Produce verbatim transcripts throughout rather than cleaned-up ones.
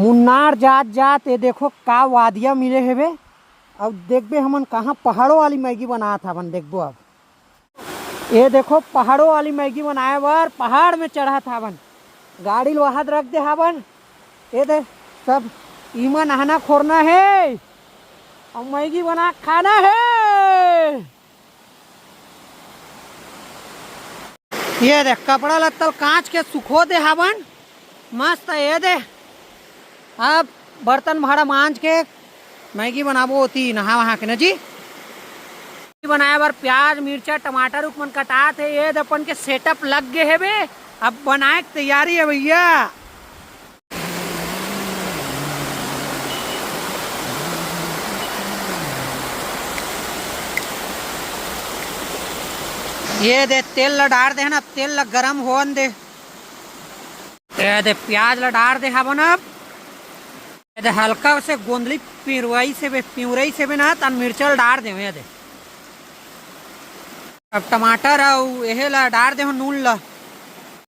मुन्नार जात जात ये देखो का वादिया मिले हेबे। अब देखबे हमन कहाँ पहाड़ों वाली मैगी बनात हवन, देखबो अब। ये देखो पहाड़ों वाली मैगी बनाए बर पहाड़ में चढ़त हवन, गाड़ी ल वहाद रख दे हवन। ये दे सब इमा नहाना खोरना है और मैगी बना के खाना है। ये दे कपड़ा लत्ता ल कांच के सुखो दे हवन मस्त। ये दे अब बर्तन भाड़ा मांज के मैगी बनाबो होती नहा वहा के ना जी। बनाए बर प्याज, मिर्चा, टमाटर उक मन कटात हे। ये दे अपन के सेटअप लग गे हेबे, अब बनाए के तैयारी है भैया। ये दे तेल ला डार दे हन, अब तेल ला गरम होन दे। ये दे प्याज ला डार दे हवन अब। ये दे हल्का से गोंदली पिंवरई से बे, पिंवरई से बे ना, तन मिर्चा ला डार दे। ये दे अब टमाटर अउ एहे ला डार दे हो, नून ला,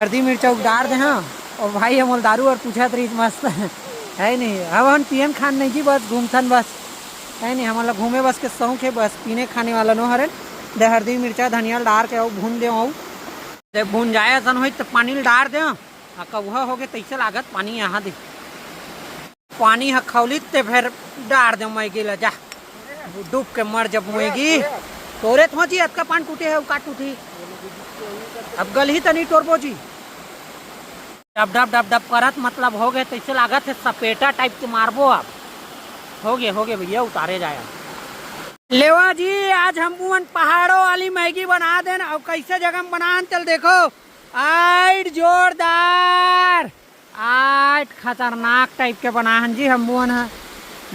हरदी मिर्चा उक डार दे हाँ। और भाई हमन दारू और पूछत रही मस्त है नहीं, अब हम पियन खान नहीं जी, बस घूमथन बस है नहीं, हमन ला घूमे बस के शौक है, बस पीने खाने वाला नो हरे। दे हरदी मिर्चा धनिया ला डार के अउ भून दे अउ दे भून जाए असन होई तो पानी ला डार दे। हाँ, कौहा हो गए तैसे लागत पानी यहाँ दे। पानी ह खौलित ते फेर डार दे मैगी ला जा। डूब के मर जब मैगी। तोरे तो जी अतका पान टूटे है, का टूटी? अब गलही त नहीं टोरबो जी। डब डब डब डब करत मतलब हो गए, तैसे लागत है सपेटा टाइप के मारबो अब। हो गए, हो गए भैया, उतारे जाए। लेवा जी, आज हम मन पहाड़ों वाली मैगी बना देन। और कैसे जगह में बनान चल देखो, आइट जोरदार। आज खतरनाक टाइप के बनाहन जी हम मन ह।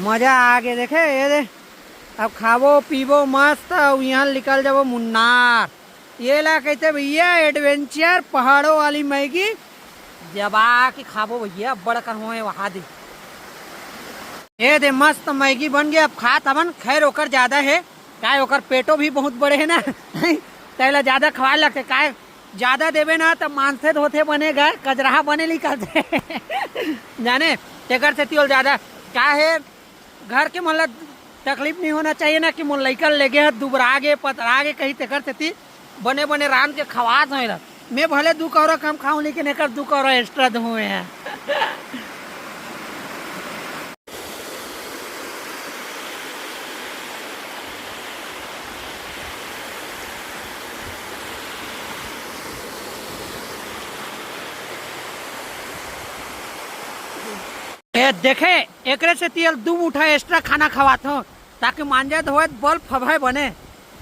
मजा आ गे देखे, ये दे। अब खाबो पीबो मस्त, अउ इहाँ निकल जाबो मुन्नार। ये ला कहते भैया एडवेंचर, पहाड़ों वाली मैगी। जब आके खाबो भैया, अब्बड़ अकन होए वहा दे। ये दे मस्त मैगी बन गया, अब खात हवन। खैर ओकर ज्यादा है, काय ओकर पेटो भी बहुत बड़े है ना। तैला ज्यादा खवाए लगते, काय ज्यादा देबे ना त मानथे धोथे बने गा, कजराहा बने निकलथे। जाने तेकर सेती ओला ज्यादा का हे, घर के मन ला तकलीफ नहीं होना चाहिए ना कि मोर लइका लेगे ह दुबरा गे पतरा गे कहीं, तेकर सेती बने बने रांध के खवात हों एला। मैं भले दू कौरा कम खाऊं लेकिन एकर दू कौरा एक्स्ट्रा दूं मैं। ए देखे, एकरे सेती एला दू मुठा एक्स्ट्रा खाना खवात हों, ताकि मांजे धोए बल फबे बने,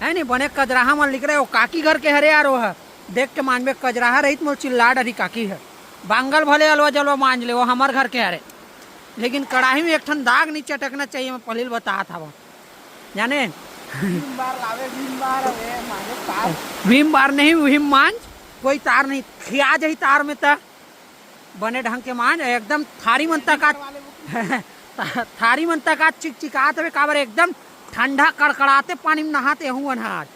है नी? बने कजराहा मन निकरे। ओ काकी घर के हरे यार, ओह देख के मांजबे, कजराहा रहित मोर चिल्ला डरी काकी ह। बांगल भले अलवा जलवा मांज ले, वो हमर घर के हरे, लेकिन कड़ाही में एक ठन दाग नहीं चटकना चाहिए। मैं पहली ल बतात हवं, जाने। भीम बार लावे, भीम बार, अबे मांगे तार। भीम बार नहीं, वही मांज, कोई तार नहीं, खिया जाही तार में त। बने ढंग के मांज, एकदम थारी मन तक आ, थारी मन तक आ चिकचिकात हवे, काबर एकदम ठंडा कड़कड़ाते पानी में नहाते हुवन आज।